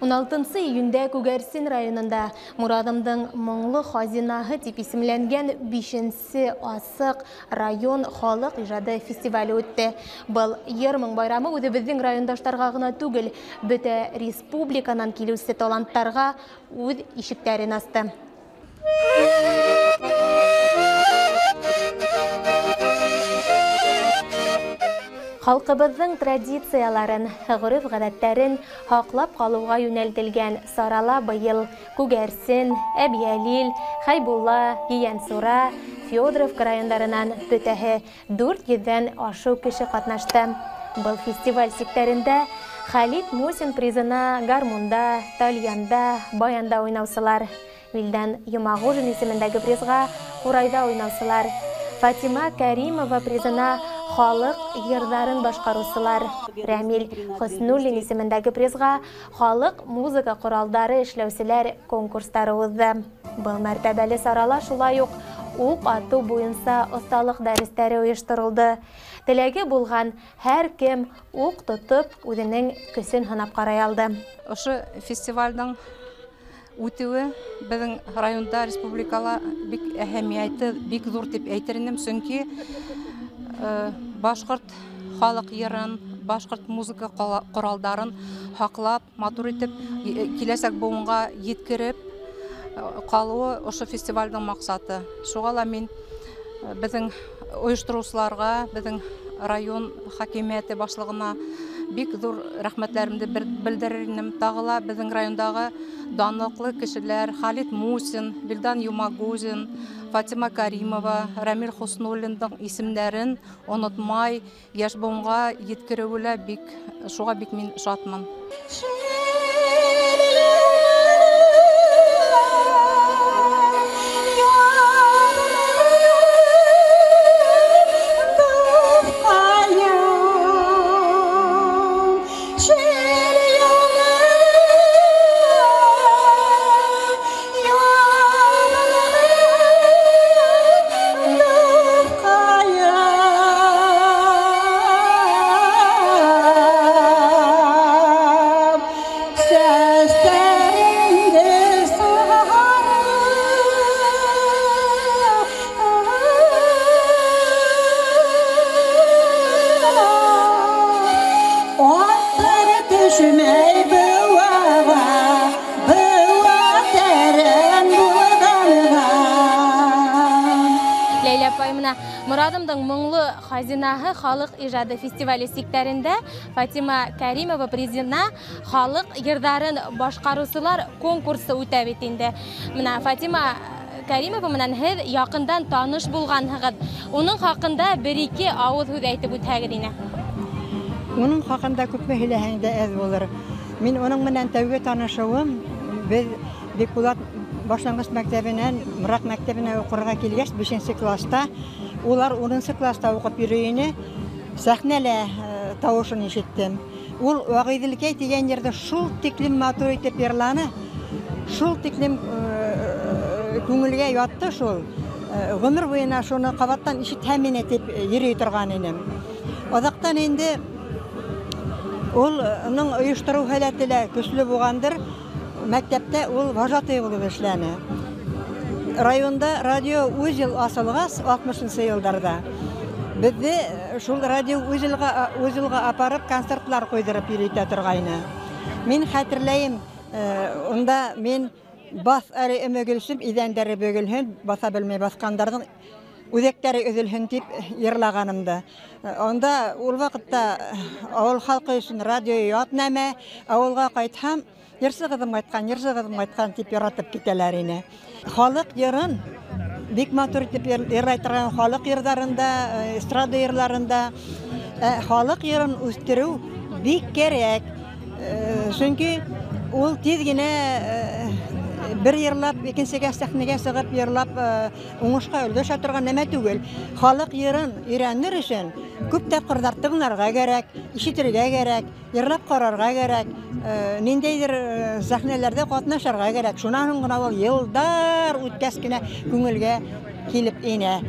16 июндә Күгәрсен районында Мурадымдың моңло хазинаһы дип исемләнгән 5-нче асыҡ район халыҡ ижады фестивале үтте. Был йыр-моң байрамы үҙебеҙҙең райондаштарға ғына түгел, бөтә республиканан килеүсе таланттарға үҙ ишектәрен асты. Халҡыбыҙҙың традицияларын, ғөрөф-ғәҙәттәрен һаҡлап ҡалыуға йүнәлтелгән сарала быйыл Күгәрсен, Әбйәлил, Хәйбулла, Ейәнсура, Федоровка райондарынан бөтәһе 400-дән ашыу кеше ҡатнашты. Был фестиваль сиктәрендә Хәлит Мусин призына гармунда, тальянда, баянда уйнаусылар, Вилдан Йомағужин исемендәге призға ҡурайҙа уйнаусылар, Фатима Кәримова призына халыҡ йырҙарын башҡарыусылар, Рәмил Хөснуллин исемендәге призға халыҡ музыка ҡоралдары эшләүселәр конкурстары уҙҙы. Был мәртәбәле сарала шулай уҡ уҡ атыу буйынса оҫталыҡ дәрестәре ойошторолдо. Теләге булған һәр кем уҡ тотоп үҙенең көсөн һынап ҡарай алды. Ошо фестивалдең үтеүе беҙҙең районда, республикала бик әһәмиәте бик ҙур тип әйтер инем, сөнки башҡорт халыҡ йырын, башҡорт музыка ҡоралдарын һаҡлап, матур итеп киләсәк быуынға еткереп ҡалыуы ошо фестивалдең маҡсаты. Шуға ла мин беҙҙең ойоштороусыларға, беҙҙең район хакимиәте башлығына бик ҙур рәхмәтләремде белдерер инем. Тағы ла беҙҙең райондағы данлыҡлы кешеләр Халит Мусин, Вилдан Юмагузин, Фатима Каримова, Рамил Хуснуллиндың исемдәрен онотмай, йәш быуынға еткереүе лә бик, шуға бик мин шатмын. Мурадымдың моңло хазинаһы халыҡ ижады фестивале сиктәрендә Фатима Кәримова призына халыҡ йырҙарын башҡарыусылар конкурсы үтә бит инде. Мына Фатима Кәримова менән һеҙ яҡындан таныш булғанһығыҙ. Уның хаҡында бер-ике ауыҙ һүҙ әйтеп үтһәгеҙ ине. Уның хаҡында күпме һөйләһәң дә әҙ булыр. Мин уның менән тәүге танышыуым, беҙ Бикбулат башланғыс мәктәбенән Мораҡ мәктәбенә уҡырға килгәс, 5-нсе класта, улар 10-нсы класта уҡып йөрөй ине, сәхнәлә тауышын ишеттем. Ул Ағиҙелкәй тигән йырҙы шул тиклем матур итеп йырланы, шул тиклем күңелгә ятты шул. Ғүмер буйына шуны ҡабаттан ишетһәм ине тип йөрөй торған инем. Аҙаҡтан инде ул уның ойоштороу һәләте лә көслө булғандыр. Мәктәптә ул вожатый булып эшләне. Районда радио узел асылғас 60-нсы йылдарҙа беҙҙе шул радио узелға апарып концертлар ҡуйҙырып йөрөтә торғайны. Мин хәтерләйем, унда мин баҫ әле өмөгөлсөм, иҙәндәре бөгөлһөн, баҫа белмәй баҫҡандарҙың үҙәктәре өҙөлһөн тип йырлағанымды. Унда ул ваҡытта ауыл халҡы өсөн радио ят нәмә, ауылға ҡайтһам, йырсы ҡыҙым ҡайтҡан, йырсы ҡыҙым ҡайтҡан тип яратып китәләр ине. Халыҡ йырын бик матур итеп йырлай торған халыҡ йырҙарында, эстрада йырларында халыҡ йырын үҫтереү бик кәрәк. Сөнки ул тиҙ генә бер йырлап, икенсегә сәхнәгә сығып йырлап уңышҡа өлгәшә торған нәмә түгел. Халыҡ йырын өйрәнер өсөн күп тапҡырҙар тыңларға кәрәк, ишетергә кәрәк, йырлап ҡарарға кәрәк, ниндәйҙер сәхнәләрҙә ҡатнашырға кәрәк. Шунан һуң ғына ул йылдар үткәс кенә күңелгә килеп инә.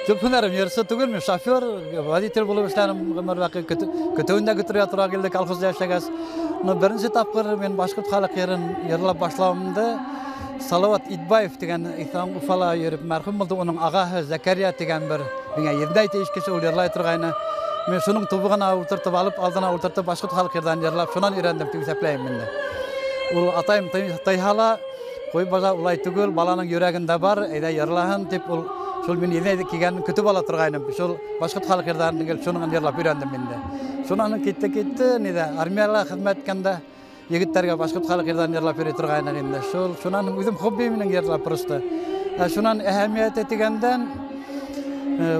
Төп һөнәрем йырсы түгел, мин шофер, водитель булып эшләнем ғүмер баҡый, көтөүен дә көтөргә тура килде колхозда эшләгәс. Но беренсе тапҡыр мин башҡорт халыҡ йырын йырлап башлауымды Салават Итбаев тигән иҫән Уфала йөрөп мәрхүм булды, уның ағаһы Зәкәрия тигән бер миңә еҙнәй тейеш кеше, ул йырлай торғайны. Мин шуның тубығына ултыртып алып, алдына ултыртып башҡорт халыҡ йырҙарын йырлап, шунан өйрәндем тип иҫәпләйем инде. Ул атайым тыйһа ла, ҡуй бала улай түгел, баланың йөрәгендә бар, әйҙә йырлаһын тип ул шул мин еҙнәй килгәнен көтөп ала торғайным. Шул башҡорт халыҡ йырҙарын гел шунан йырлап өйрәндем инде. Шунан китте, ниҙә армияла хеҙмәт иткәндә егеттәргә башҡорт халыҡ йырҙарын йырлап йөрөй торғайныҡ инде. Шул шунан үҙем хобби менән йырлап просто. Шунан әһәмиәте тигәндән,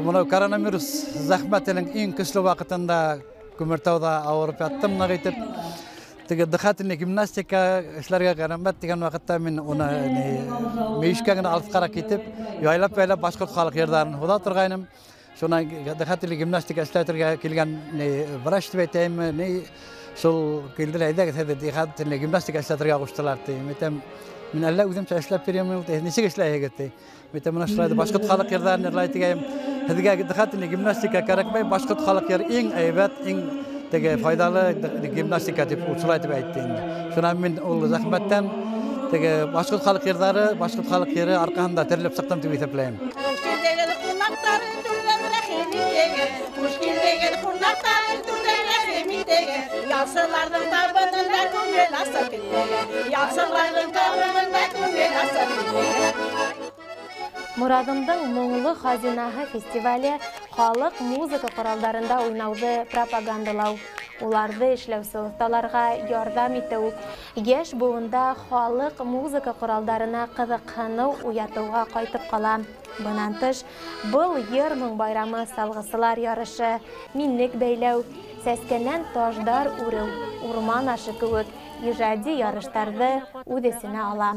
бына коронавирус зәхмәтенең иң көслө ваҡытында Күмертауҙа ауырып яттым ныҡ итеп. Теге дыхательный гимнастика эшләргә кәрәмәт тигән ваҡытта мин уны мөйөшкә генә алыҫҡараҡ китеп, яйлап-яйлап башҡорт халыҡ йырҙарын һуҙа торғайным. Шунан дыхательный гимнастика эшләтергә килгән врач тип әйтәйемме, ни шул килде лә, әйҙәгеҙ һеҙҙе дыхательный гимнастика эшләтергә ҡуштылар, ти. Мин әйтәм, мин әллә үҙемсә эшләп бирәм, ул, ти, нисек эшләйһегеҙ, ти. Мин әйтәм, бына шулай башҡорт халыҡ йырҙарын йырлай тигәйем. Һеҙгә дыхательный гимнастика кәрәкмәй, башҡорт халыҡ йыры иң һәйбәт, иң теге файҙалы гимнастика тип ул шулай тип әйтте инде. Шунан мин ул зәхмәттән теге башҡорт халыҡ йырҙары, башҡорт халыҡ йыры арҡаһында терелеп сыҡтым тип иҫәпләйем. Хуш килдегеҙ ҡунаҡтар, түрҙән рәхим итегеҙ. Хуш килдегеҙ ҡунаҡтар, түрҙән рәхим итегеҙ. Ялсыларҙың табынында күңел асып китегеҙ. Ялсыларҙың табынында күңел асып китегеҙ. Мурадымдың моңло хазинаһы фестивале халыҡ музыка ҡоралдарында уйнауҙы пропагандалау, уларҙы эшләүсе оҫталарға ярҙам итеү, йәш быуында халыҡ музыка ҡоралдарына ҡыҙыҡһыныу уятыуға ҡайтып ҡала. Бынан тыш, был йыр-моң байрамы салғысылар ярышы, минлек бәйләү, сәскәнән таждар үреү, урман ашы кеүек ижади ярыштарҙы үҙ эсенә ала.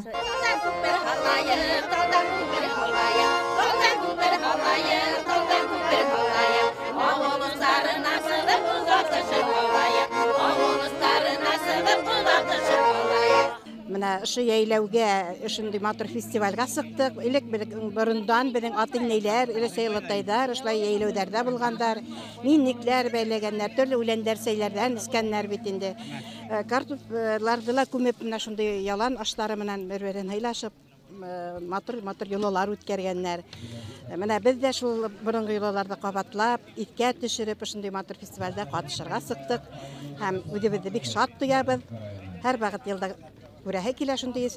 Мына ошо йәйләүгә, ошондай матур фестивальгә сыҡтыҡ. Элек борондан беҙҙең ата-инәйләр, өләсәй-олатайҙар ошолай йәйләүҙәрҙә булғандар, миннекләр бәйләгәннәр, төрлө үләндәр, сәйләрҙән эскәннәр бит инде. Картуфларҙы ла күмеп, мына шундай ялан аштары менән бер-берен һыйлашып, матур-матур йолалар үткәргәннәр. Мына беҙ ҙә шул боронғо йолаларҙы ҡабатлап, иҫкә төшөрөп, ошондай матур фестивальдә ҡатнашырға сыҡтыҡ һәм үҙебеҙҙе бик шат тоябыҙ. Һәр ваҡыт йылда күрәһе килә шундай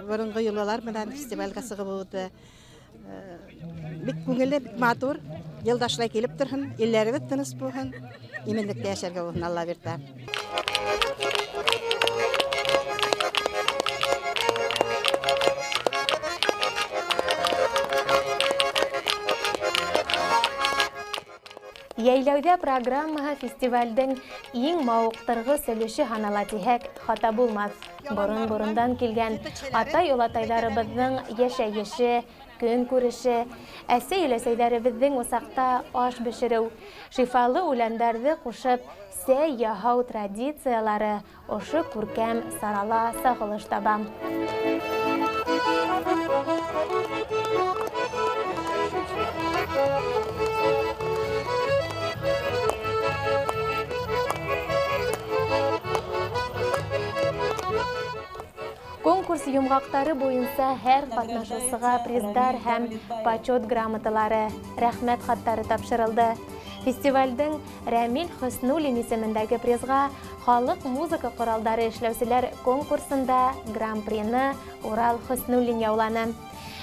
боронғо йолалар менән фестивальгә сығыуҙы. Бик күңелле, бик матур. Йылда шулай килеп торһон, илләребеҙ тыныс булһын, именлектә йәшәргә булһын, Алла бирһә. Йәйләүҙә программаһы фестивалдең иң мауыҡтырғыс өлөшө һанала тиһәк, хата булмаҫ. Борон-борондан килгән атай-олатайҙарыбыҙҙың йәшәйеше, көнкүреше, әсәй-өләсәйҙәребеҙҙең усаҡта аш бешереү, шифалы үләндәрҙе ҡушып сәй яһау традициялары ошо күркәм сарала сағылыш таба. Конкурс йомғаҡтары буйынса һәр ҡатнашыусыға приздар һәм почет грамоталары, рәхмәт хаттары тапшырылды. Фестивалдең Рәмил Хөснуллин исемендәге призға халыҡ музыка ҡоралдары эшләүселәр конкурсында гран-прины Урал Хөснуллин яуланы.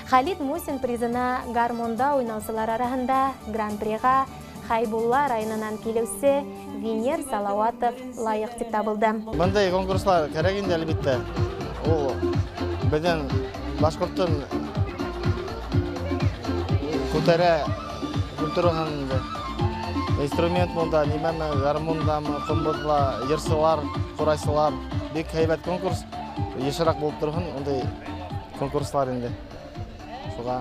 Халид Мусин призына гармонда уйнаусылар араһында гран-приға Хайбулла районынан килеүсе Венер Салауатов лайыҡ тип табылды. Бындай конкурслар кәрәк инде, әлбиттә. Ул беҙҙең башҡорттың күтәрә культураһын инде. Инструмент мында, нимәме, гармундамы, ҡумбыҙла, йырсылар, ҡурайсылар. Бик һәйбәт конкурс. Йышыраҡ булып торһон ундай конкурслар инде. Шуға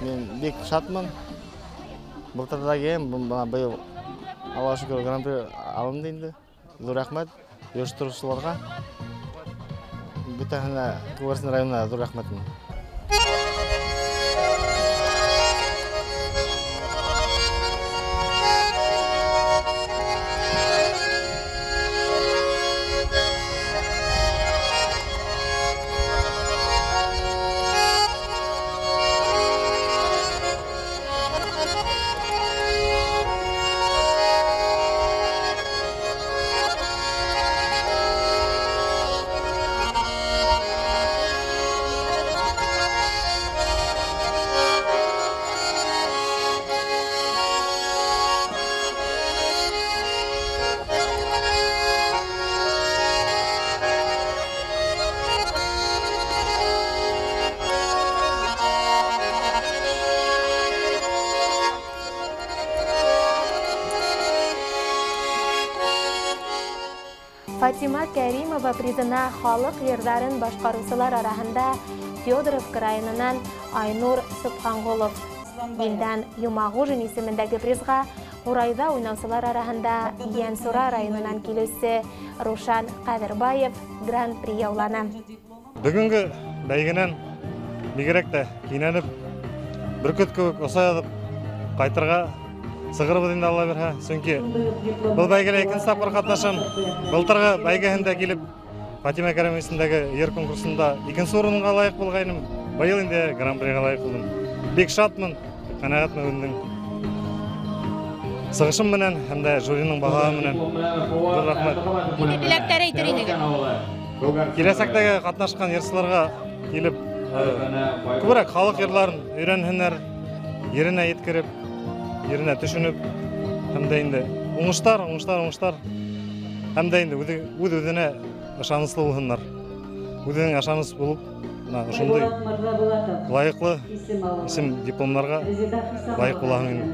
мин бик шатмын. Былтыр да килгән, бына быйыл Аллаға шөкөр гран-при алынды инде. Ҙур рәхмәт ойоштороусыларға. Бөтәһенә Күгәрсен районына ҙур рәхмәтем. Фатима Кәримова призына халыҡ йырҙарын башҡарыусылар араһында Федоровка районынан Айнур Субханғолов, Вилдан Юмағужин исемендәге призға ҡурайҙа уйнаусылар араһында Йәнсура районынан килеүсе Рушан Ҡәҙербаев гран-при яуланы. Бөгөнгө бәйгенән бигерәк тә кинәнеп, бөркөт кеүек оса яҙып ҡайтырға сығырбыҙ инде, Алла бирһә. Сөнки был бәйгелә икенсе тапҡыр ҡатнашам. Былтырғы бәйгеһендә килеп Фатима Кәримова исемендәге йыр конкурсында икенсе урынға лайыҡ булғайным. Быйыл инде гран-приға лайыҡ булдым. Бик шатмын, ҡәнәғәтмен үҙемдең сығышым менән һәм дә жюриның баһаһы менән. Ҙур рәхмәт. Ниндәй теләктәр әйтер инегеҙ? Киләсәктәге ҡатнашҡан йырсыларға килеп күберәк халыҡ йырларын өйрәнһеннәр, еренә еткереп, еренә төшөнөп, һәм дә инде уңыштар, уңыштар, уңыштар. Һәм дә инде үҙ-үҙенә ышаныслы булһыннар. Үҙенең ышаныс булып, мына ошондай лайыҡлы исем дипломдарға лайыҡ булаһың инде.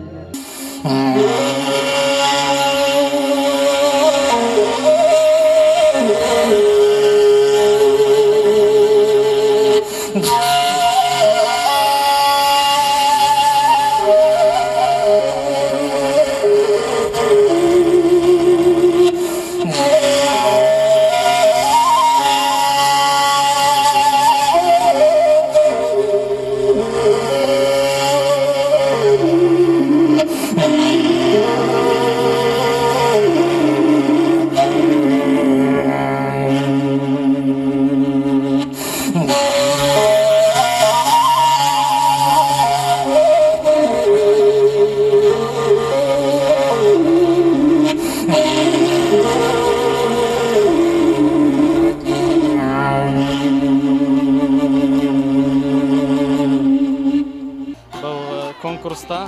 Конкурста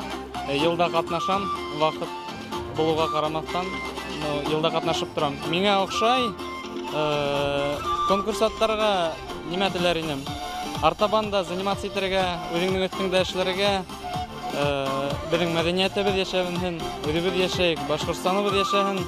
йылда ҡатнашам, ваҡыт булыуға ҡарамаҫтан, йылда ҡатнашып торам. Миңә оҡшай, конкурсанттарға нимә теләр инем? Артабан да заниматься итергә, үҙеңдең өҫтөңдә эшләргә, беҙҙең мәҙәниәтебеҙ йәшәһен, үҙебеҙ йәшәйек, Башҡортостаныбыҙ йәшәһен.